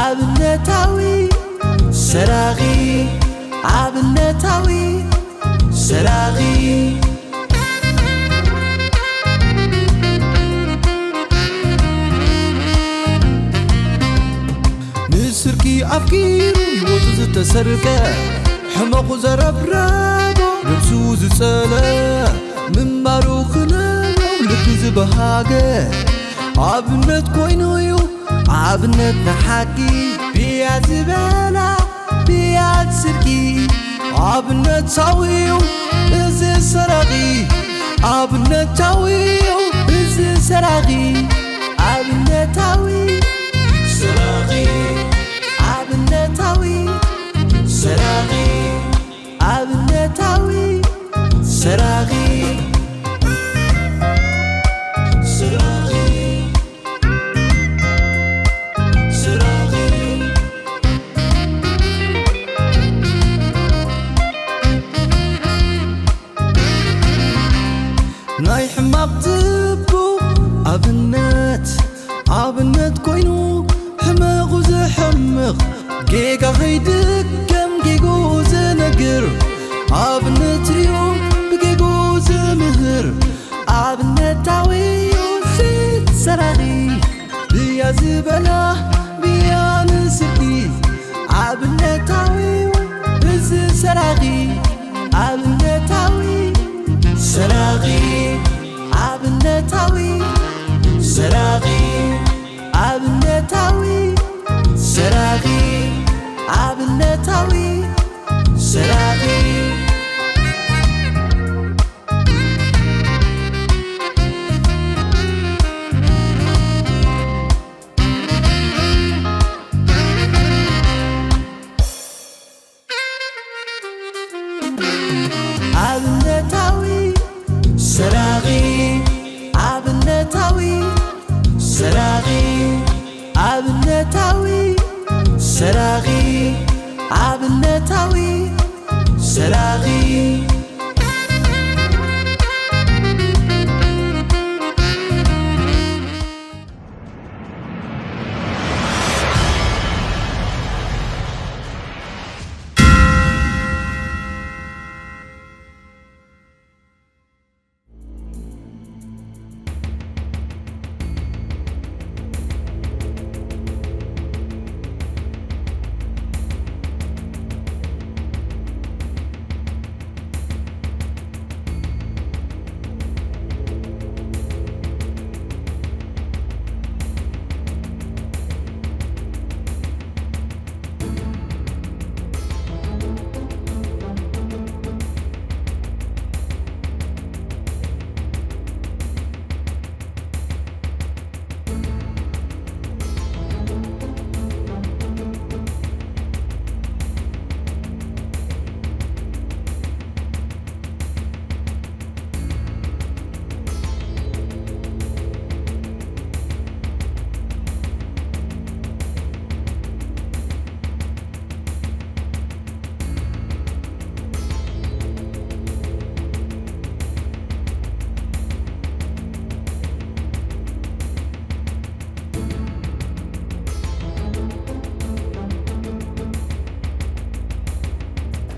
ኣብነታዊ ሰራቒ፣ ኣብነታዊ ሰራቒ። ንስርቂ ኣፍቂሩ ህይወቱ ዝተሰርቀ፣ ሕመቑ ዘረብረቦ ነብሱ ዝጸለ፣ ምንባሩ ክነብሮ ልቢ ዝበሃገ፣ ኣብነት ኮይኑ እዩ ኣብነት ንሓቂ። ብያ ዝበላ ብያ ስርቂ ኣብነታዊ እዩ እዚ ሰራቒ፣ ኣብነታዊ እዩ እዚ ሰራቒ። ኣብነታዊ ሰራቒ፣ ኣብነታዊ ሰራቒ፣ ኣብነታዊ ሰራቒ፣ ሰራቒ፣ ሰራቒ። ናይ ሕማቕ ጽቡቕ ኣብነት፣ ኣብነት ኮይኑ ሕመቑ ዘሕምቕ፣ ጌጋ ከይድገም ጌግኡ ዝነግር፣ ኣብነት እዩ ብጌግኡ ዝምህር። ኣብነታዊ እዩ እዚ ሰራቒ፣ ብያ ዝበላ ብያ ንስርቂ። ኣብነታዊ እዩ እዚ ሰራቒ፣ ኣብነታዊ ሰራቒ፣ ኣብነታዊ ሰራቒ፣ ኣብነታዊ ሰራቒ፣ ኣብነታዊ ሰራቒ። ኣብነታዊ ሰራቒ፣ ኣብነታዊ ሰራቒ፣ ኣብነታዊ ሰራቒ፣ ኣብነታዊ ሰራቒ።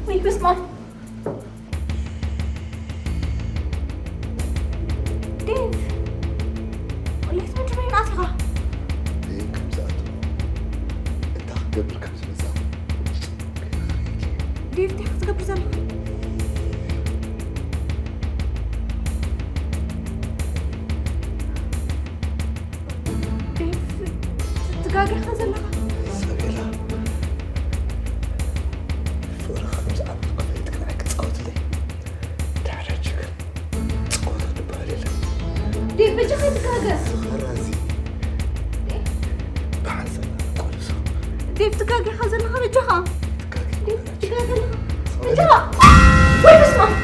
ወይ በስመ ኣብ። ዴቭ፣ ወላሂ ትምድር ወይ ናት ኢኻ። እንታይ ከም ዝኣትዎ፣ እንታይ ክገብር ከም ዝመጻእኩ። ዴቭ፣ እንታይ ክትገብር ዘለኻ? ዴቭ፣ ትጋገኻ ዘለኻ። ሳቤላ፣ ፍቕርኻ ምስ ዓመትኩ ፈሊጥኪ ንዓይ ክጻወትለይ። ድሕሪ ሕጂ ግን ጸወታ ዝበሃል የለን። ዴቭ፣ በጃኻ ትጋገ። እዚ ኸራዚ ብሓንሳብ ቆልሶ። ዴቭ፣ ትጋገኻ ዘለኻ በጃኻ። ትጋገ። ዴቭ፣ ትጋገ ኣለኻ። በጃኻ። ወይ በስመ ኣብ።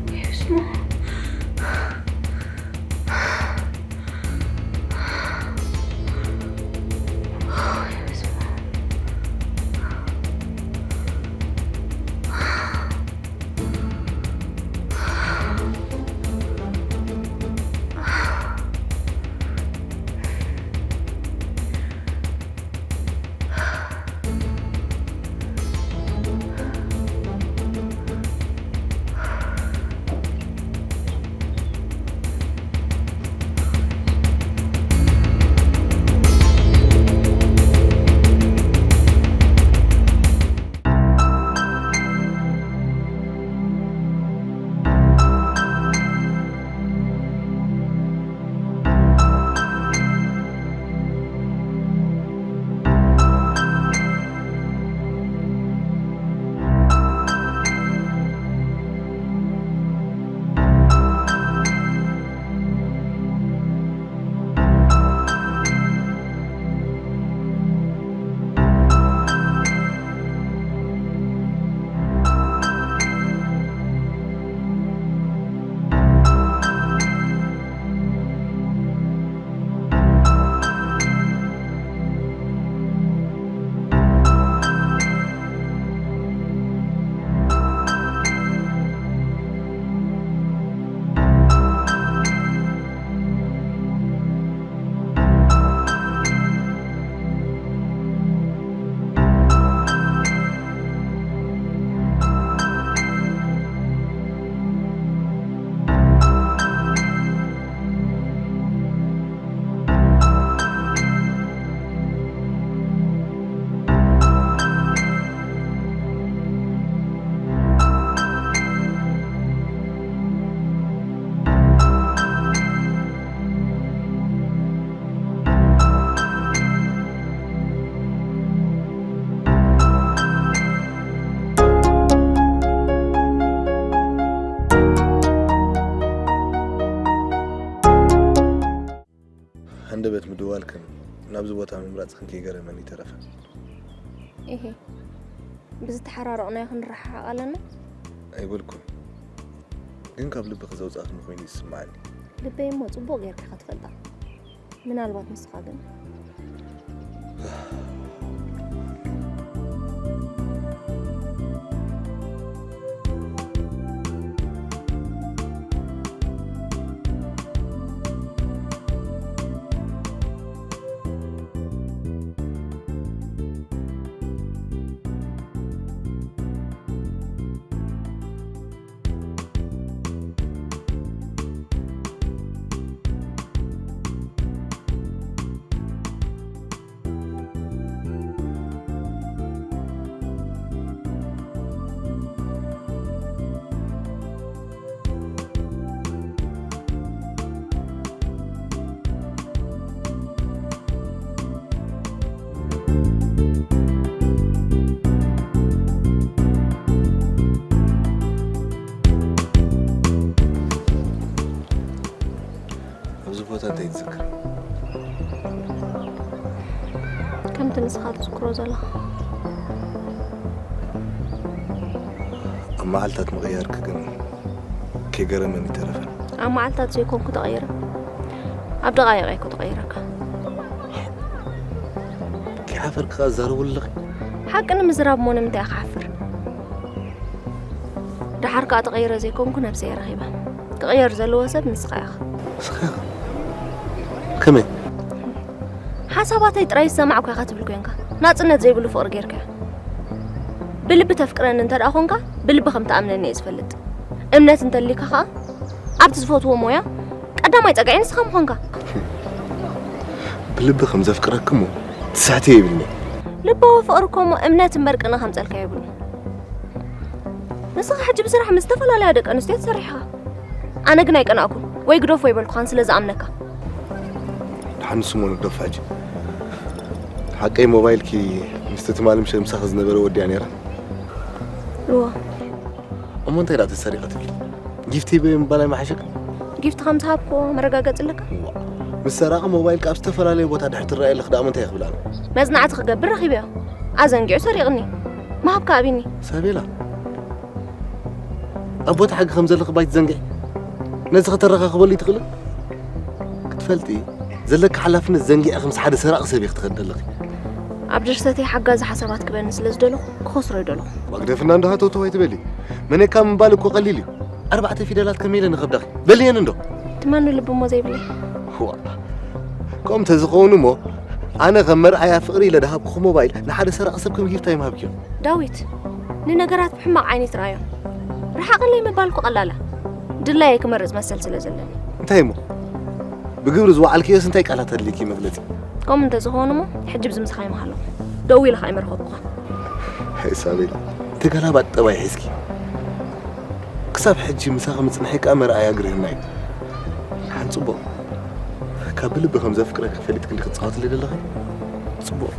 ወይ በስመ ኣብ። እዚ ቦታ ምምራጽክን ከይገረመኒ ይተረፈ። እሄ፣ ብዝተሓራረቕናዮ ክንረሓሓቕ ኣለና? ኣይበልኩን፣ ግን ካብ ልብኺ ዘውጻእክኒ ኮይኑ ይስምዓኒ። ልበይ እሞ ጽቡቕ ጌርካ ኢኻ ትፈልጣ። ምናልባት ንስኻ ግን ኣብዚ ቦታ እንታይ ትዝክር? ከምቲ ንስኻ ትዝክሮ ዘለኻ። ኣብ መዓልታት ምቕያርኪ ግን ከይገረመኒ ይተረፈ። ኣብ መዓልታት ዘይኮንኩ ተቐይረ፣ ኣብ ደቓይቕ እየ እኮ ተቐይረካ። ከይሓፈርኪ ከኣ ትዛረቡ ኣለኺ። ሓቂ ንምዝራብ እሞ ንምንታይ እየ ክሓፍር? ደሓር ከኣ ተቐይረ ዘይኮንኩ ነብሰይ እየ ረኺበ። ክቕየር ዘለዎ ሰብ ንስኻ ኢኻ። ንስኻ ኢኻ? ከመይ? ሓሳባተይ ጥራይ ዝሰማዕኩ ኢኻ ትብል ኮንካ፣ ናጽነት ዘይብሉ ፍቕሪ ጌርካዮ። ብልቢ ተፍቅረኒ እንተ ደኣ ኾንካ፣ ብልቢ ከም ትኣምነኒ እየ ዝፈልጥ። እምነት እንተልዩካ ኸኣ፣ ኣብቲ ዝፈትዎ ሞያ ቀዳማይ ጸግዒ ንስኻ ምኾንካ። ብልቢ ከም ዘፍቅረኪ እሞ ትስሕቲ የብልኒ። ልባዊ ፍቕሪ እኮ እሞ እምነት እምበር ቅነ ከምጸልካ የብሉን። ንስኻ ሕጂ ብስራሕ ምስ ዝተፈላለያ ደቂ ኣንስትዮ ትሰርሕ ኢኻ። ኣነ ግን ኣይቀናእኩን፣ ወይ ግደፎ ኣይበልኩኻን ስለ ዝኣምነካ። ደሓን ንሱ እሞ ንግደፎ ሕጂ። ሓቀይ ሞባይልኪ ምስቲ ትማሊ ምሸት ምሳኺ ዝነበረ ወዲያ ነይራ። እወ። እሞ እንታይ ደኣ ተሰሪቐ ትብሊ? ጊፍት ሂበዮ ምባል ኣይመሓሸክን? ጊፍት ከም ዝሃብኩዎ መረጋገጺ ኣለካ? እዋ፣ ምስ ሰራቒ ሞባይል ካብ ዝተፈላለየ ቦታ ድሕር ትረኣየለኺ ደኣ እሞ እንታይ ክብል ኣሎ? መጽናዕቲ ክገብር ረኺበዮ። ኣዘንጊዑ ሰሪቕኒ። ምሃብካ ኣቢኒ። ሳቤላ፣ ኣብ ቦታ ሕጊ ከም ዘለኺ ባይ ትዘንግዒ? ነዚ ከተረኻኽበሉ ኣይትኽእልን? ክትፈልጢ ዘለኪ ሓላፍነት ዘንጊዕኺ ምስ ሓደ ሰራቒ ሰብ ኢኺ ትኸዲ ዘለኺ። ኣብ ድርሰተይ ሓጋዚ ሓሳባት ክበኒ ስለ ዝደለኹ ክኸስሮ ኣይደለኹን። ዋግደፍና እንዶ ሃተውተው ኣይትበሊ። መኔካ ምባል እኮ ቀሊል እዩ። ኣርባዕተ ፊደላት ከመይ ኢለን ይኸብዳኺ? በልየን እንዶ። ትመኑ ልቢ እሞ ዘይብለይ። ዋእ። ከምኡ እንተዝኸውን እሞ፣ ኣነ ከም መርኣያ ፍቕሪ ኢለ ድሃብኩኺ ሞባይል ንሓደ ሰራቒ ሰብ ከም ጊፍት ኣይምሃብክዮን። ዳዊት፣ ንነገራት ብሕማቕ ዓይኒ ትርኣዮም። ርሓቐለይ ምባል እኮ ቀላል እያ። ድላየይ ክመርጽ መሰል ስለ ዘለኒ። እንታይ እሞ? ብግብሪ ዝወዓልክዮስ እንታይ ቃላት ኣድልይኪ መግለጺ? ከምኡ እንተዝኸውን እሞ፣ ሕጂ ኣብዚ ምሳኻ ኣይምሃለኹ። ደዊለ ኸኣ ኣይምረኸብኩኻን። ሃይ ሳቤላ፣ ተገላባጥ ጠባይ ሒዝኪ። ክሳብ ሕጂ ምሳኺ ምጽንሐይ ከኣ መርኣያ ግርህና እዩ። ሓን ጽቡቕ። ካብ ብልቢ ከም ዘፍቅረኪ ፈሊጥኪ እንዲኺ ትጻወትለይ ዘለኺ? ጽቡቕ።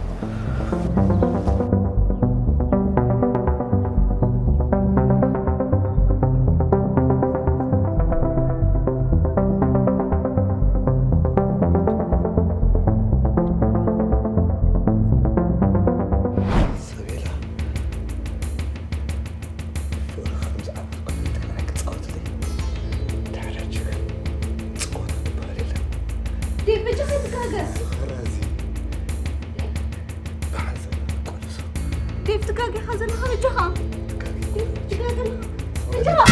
ሳቤላ፣ ፍቕርኻ ከም ዝዓበድኩ ፈሊጥኪ ንዓይ ክትጻወትለይ? ድሕሪ ሕጂ ግን ጽወታ ዝበሃል የለን። ዴቭ፣ በጃኻ ኣይትጋገ። ዝኸራ እዚ ብሓንሳብ ቁልፍ ሰው። ዴቭ፣ ትጋገ ኢኻ ዘለኻ፣ በጃኻ። ትጋገ። ዴቭ፣ ትጋገ ኣለኻ። በጃኻ።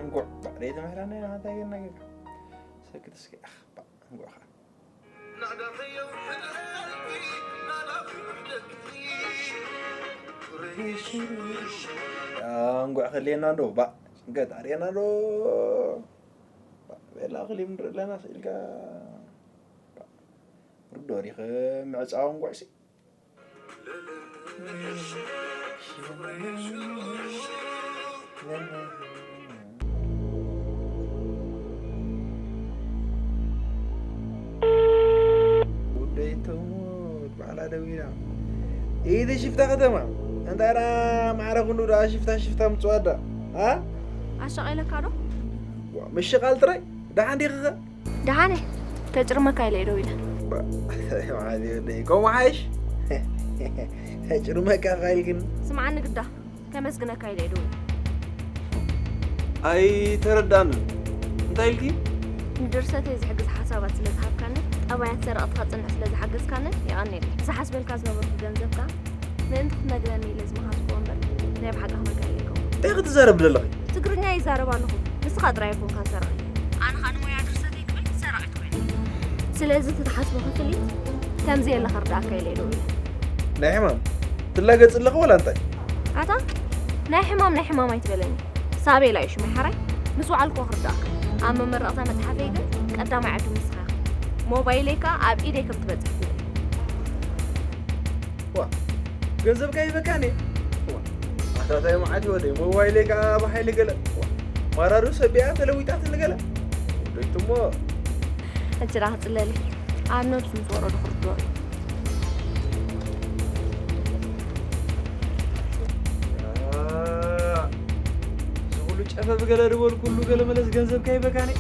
እንቁዕ ባዕደይ ተማሂራና ኢና፣ እንታይ ገና ጌጋ። ሰክት እስኪ፣ ኣኽ፣ ባዕ፣ እንቁዕ ኸዓ። ያ፣ እንቁዕ ከልየና እንዶ፣ ባዕ፣ ጭንቀት ኣርእየና ዶ። ባዕ፣ ቤላ ክሊም ንርኢ ኣለና፣ ስኢልካ። ባዕ፣ ርዶ ሪኸ ምዕጻው እንቁዕ ሲ። ውደይ ተሙት ባዕላ ደዊላ። ኢቲ ሽፍታ ከተማ። እንታይ ደኣ ማዕረ ክንዱ ደኣ ሽፍታ ሽፍታ ምጽዋዳ? ኣ? ኣሻቒለካ ዶ? ዋ፣ ምሽቓል ጥራይ። ደሓን ዲኺኸ? ደሓነ። ከጭርመካ ኢለ እየ ደው ኢለ። ባ-፣ ማለት ወደይ፣ ከምኡ ሓይሽ? ከጭርመካ ካይል ግን? ስምዓኒ ግዳ። ከመስግነካ ኢለ እየ ደው ኢለ። ኣይተረዳንን። እንታይ ኢልኪ? ንድርሰተይ ዝሕግዝ ሓሳባት ስለ ዝሃብካንን ጠባያት ሰረቕቲ ከጽንዕ ስለ ዝሓገዝካንን የቐንየለይ። ዝሓስበልካ ዝነበርኩ ገንዘብካ ምእንቲ ክትነግረኒ ኢለ ዝመሃዝኩዎ እምበር ናይ ብሓቂ ክነግረካ ኣይኮንኩን። እንታይ ክትዛረቢ ዘለኺ? ትግርኛ ይዛረብ ኣለኹ። ንስኻ ጥራይ ኣይኮንካን ሰራቒ። ኣነ ኸኣ ንሞያ ድርሰተይ ክብል ሰራቒት ኮይነ። ስለዚ እቲ ትሓስቦ ክፍሊት ከም ዘየለ ክርድኣካ ኢለ እየ ደው ኢለ። ናይ ሕማም ትላገጽ ኣለኺ ወላ እንታይ? ኣታ ናይ ሕማም ናይ ሕማም ኣይትበለኒ። ሳቤላ እዩ ሽመይ ሓራይ። ምስ ወዓልኩ ክርዳእካ። ኣብ መመረቕታ መጽሓፈይ ግን ቀዳማይ ዕድል ንስኻ ኢኻ። ሞባይለይ ከኣ ኣብ ኢደይ ከም ትበጽሕ ግበሪ። ዋ፣ ገንዘብካ ሂበካኒ። ዋ፣ ኣታ ታይ መዓት ወደይ፣ ሞባይለይ ከኣ ብሓይሊ ገለ። ዋ፣ ማራ ዶ ሰቢኣ ተለዊጣትኒ ገለ። ወደይ ትሞ። ሕጂ ደኣ ክጽለሊ። ኣብ ነብሱ ምስ ወረዶ ክርድኦ እዩ። ያ፣ እዚ ኩሉ ጨፈ ብገለ ድበል ኩሉ ገለ መለስ ገንዘብካ ሂበካኒ።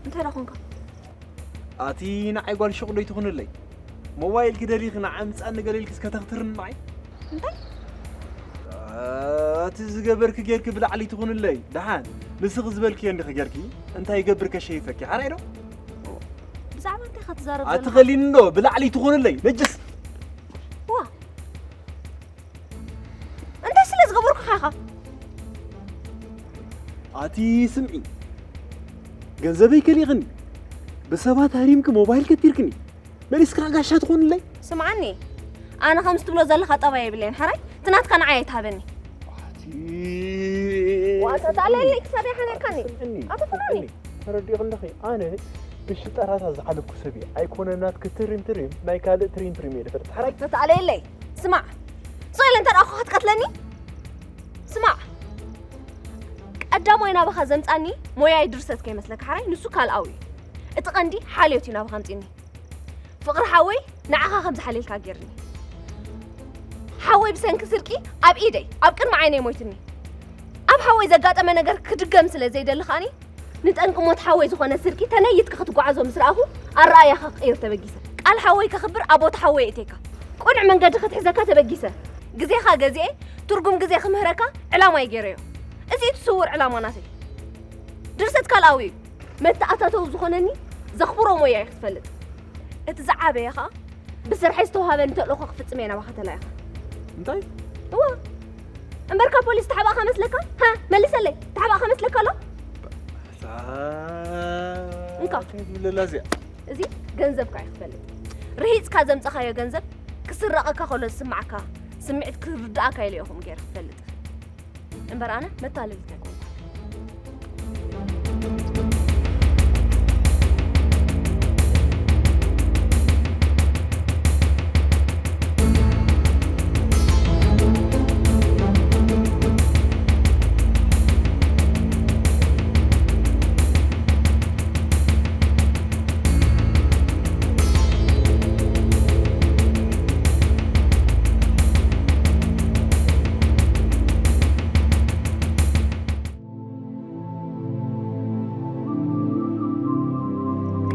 እንታይ ደኾንካ? ኣቲ ንዓይ ጓል ሹቕ ዶ ይትኹንለይ? ሞባይል ክደሊኺ ንዓ ምጻኒ ገለ ኢልኪ እስከ ተኽትርኒ ንዓይ? እንታይ? ኣቲ ዝገበርኪ ጌርኪ ብላዕሊ ትኹንለይ። ደሓን ንስኺ ዝበልክዮ እንዲኺ ጌርኪ እንታይ ይገብር ከሸይፈኪ ሓራይ ዶ? ብዛዕባ እንታይ ኢኻ ትዛረብ ኣቲ ዘለኻ? ኸሊኒ ዶ ብላዕሊ ትኹንለይ ነጅስ። ዋ እንታይ ስለ ዝገበርኩ ኢኻ? ኣቲ ስምዒ ገንዘበይ ከሊእኽኒ ብሰባት ሃሪምኪ ሞባይል ከቲርክኒ መሊስካ ጋሻ ትኾንለይ? ስምዓኒ ኣነ ከምዚ ትብሎ ዘለኻ ጠባይ የብለይን ሓራይ እቲ ናትካ ንዓይ ኣይትሃበኒ። ኣቲ ዋታ ታለሊ ክሳብ ይሓነካኒ። ስምዕኒ፣ ኣቶ ፍናኒ። ስምዕኒ፣ ተረዲእኺ ኣለኺ ኣነ ብሽጠራታ ዝዓለኩ ሰብ እየ ኣይኮነ ናትኪ ትሪም ትሪም ናይ ካልእ ትሪም ትሪም እየ ዝፈልጥ ሓራይ ተታለየለይ ስማዕ ሶይለ እንተ ደኣ ክትቀትለኒ ስማዕ ቀዳማይ ናባኻ ዘምጻኒ ሞያይ ድርሰት ከይመስለካ ሓራይ ንሱ ካልኣዊ እዩ እቲ ቀንዲ ሓልዮት እዩ ናባኻ ኣምጺኒ ፍቕሪ ሓወይ ንዓኻ ከም ዝሓልየልካ ጌርኒ ሓወይ ብሰንኪ ስርቂ ኣብ ኢደይ ኣብ ቅድሚ ዓይነይ ሞይትኒ ኣብ ሓወይ ዘጋጠመ ነገር ክድገም ስለ ዘይደሊ ከኣኒ ንጠንቂ ሞት ሓወይ ዝኾነ ስርቂ ተነይትካ ክትጓዓዞ ምስ ረኣኹ ኣረኣእያኻ ክቕይር ተበጊሰ ቃል ሓወይ ከኽብር ኣብ ቦታ ሓወይ እቴካ ቁኑዕ መንገዲ ክትሕዘካ ተበጊሰ ግዜኻ ገዚኤ ትርጉም ግዜ ክምህረካ ዕላማይ ገይረዮ እዚ እቲ ስውር ዕላማ ናተይ ድርሰት ካልኣዊ እዩ መተኣታተዊ ዝኾነኒ ዘኽብሮ ሞያ እዩ ክትፈልጥ እቲ ዝዓበየ ኸዓ ብስርሐይ ዝተውሃበኒ ተልእኾ ክፍጽም እየ ናባኻ ተላኢኻ እንታይ እዋ እምበርካ ፖሊስ ተሓባእካ መስለካ ሃ መልሰለይ ተሓባእካ መስለካ ኣሎ እንካ። እንታይ ትብለላ እዚኣ እዚ ገንዘብካ እዩ ክፈልጥ ርሂፅካ ዘምፀኻዮ ገንዘብ ክስረቐካ ከሎ ዝስማዓካ ስምዒት ክርድኣካ ኢለ ኢኹም ገይረ ክፈልጥ እምበር ኣነ መታለሊት ኣይኮንኩ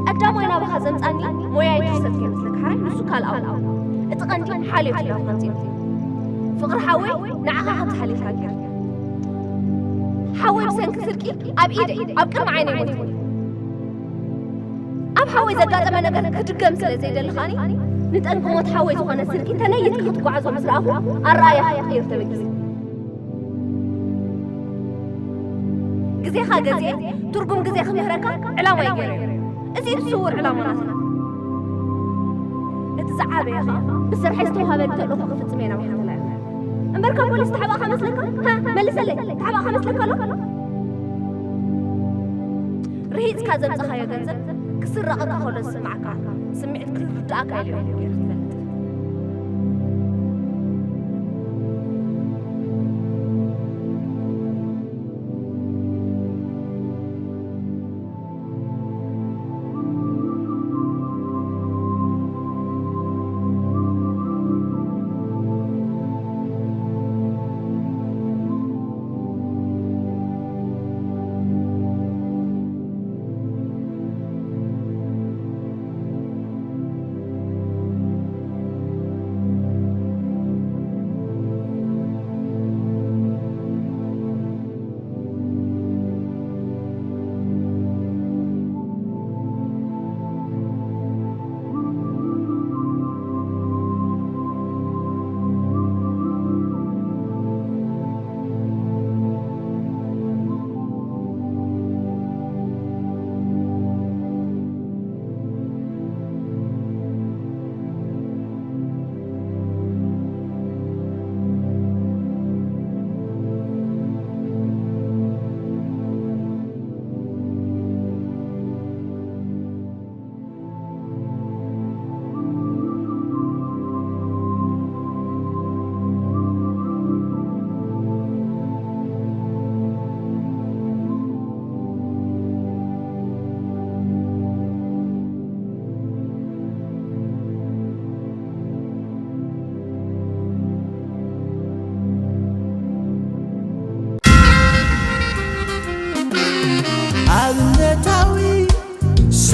ቀዳማይ ናባኻ ዘምጻኒ ሞያይ ድርሰት ከይመስለካ ሓራይ ንሱ ካልኣዊ እቲ ቀንዲ ሓልዮት እዩ ናብካ ኣምጺኒ ፍቕሪ ሓወይ ንዓኻ ከም ዝሓልየልካ ገይሩ ሓወይ ብሰንኪ ስርቂ ኣብ ኢደይ ኣብ ቅድሚ ዓይነይ ሞይቱ ኣብ ሓወይ ዘጋጠመ ነገር ክድገም ስለ ዘይደሊ ከኣኒ ንጠንቂ ሞት ሓወይ ዝኾነ ስርቂ ተነይትካ ክትጓዓዞ ምስ ረኣኹ ኣረኣእያኻ ክቕይር ተበጊሰ ግዜኻ ገዚኤ ትርጉም ግዜ ክምህረካ ዕላማ ይገይረ እዚ እቲ ስውር ዕላማ ናትና እቲ ዝዓበየ ኸዓ ብስርሐይ ዝተውሃበኒ ተልእኾ ክፍጽም እየ ናባኻ ተላኢኸ እምበርካ ፖሊስ ተሓባእካ መስለካ ሃ መልሰለይ ተሓባእካ መስለካ ኣሎ ርሂጽካ ዘምጻኻዮ ገንዘብ ክስረቐካ ከሎ ዝስምዓካ ስምዒት ክርድኣካ ኢለ እየ ገይረ ክፈልጥ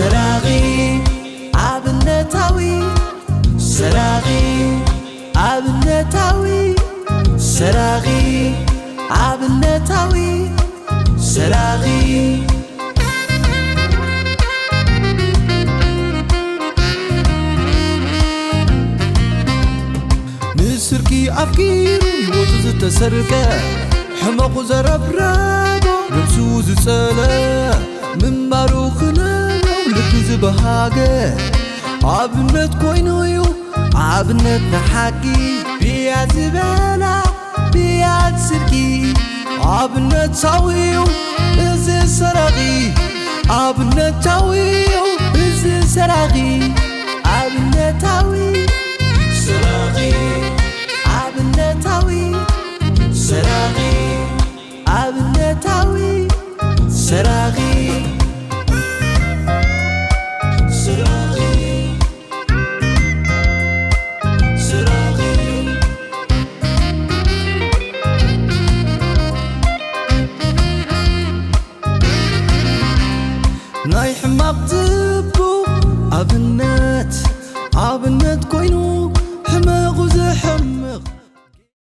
ሰራቒ ኣብነታዊ፣ ሰራቒ ኣብነታዊ፣ ሰራቒ ኣብነታዊ፣ ሰራቒ። ንስርቂ ኣፍቂሩ ህይወቱ ዝተሰርቀ፣ ሕመቑ ዘረብረቦ ነብሱ ዝጸለ፣ ምንባሩ ክነው ልቢ ዝበሃገ፣ ኣብነት ኮይኑ'ዩ ኣብነት ንሓቂ። ብያ ዝበላ ብያ ስርቂ ኣብነታዊ'ዩ እዚ ሰራቒ፣ ኣብነታዊ'ዩ እዚ ሰራቒ፣ ኣብነታዊ ሰራቒ፣ ኣብነታዊ ሰራቒ፣ ኣብነታዊ ሰራቒ፣ ሰራቒ፣ ሰራቒ። ናይ ሕማቕ ጽቡቕ ኣብነት፣ ኣብነት ኮይኑ ሕመቑ ዘሕምቕ።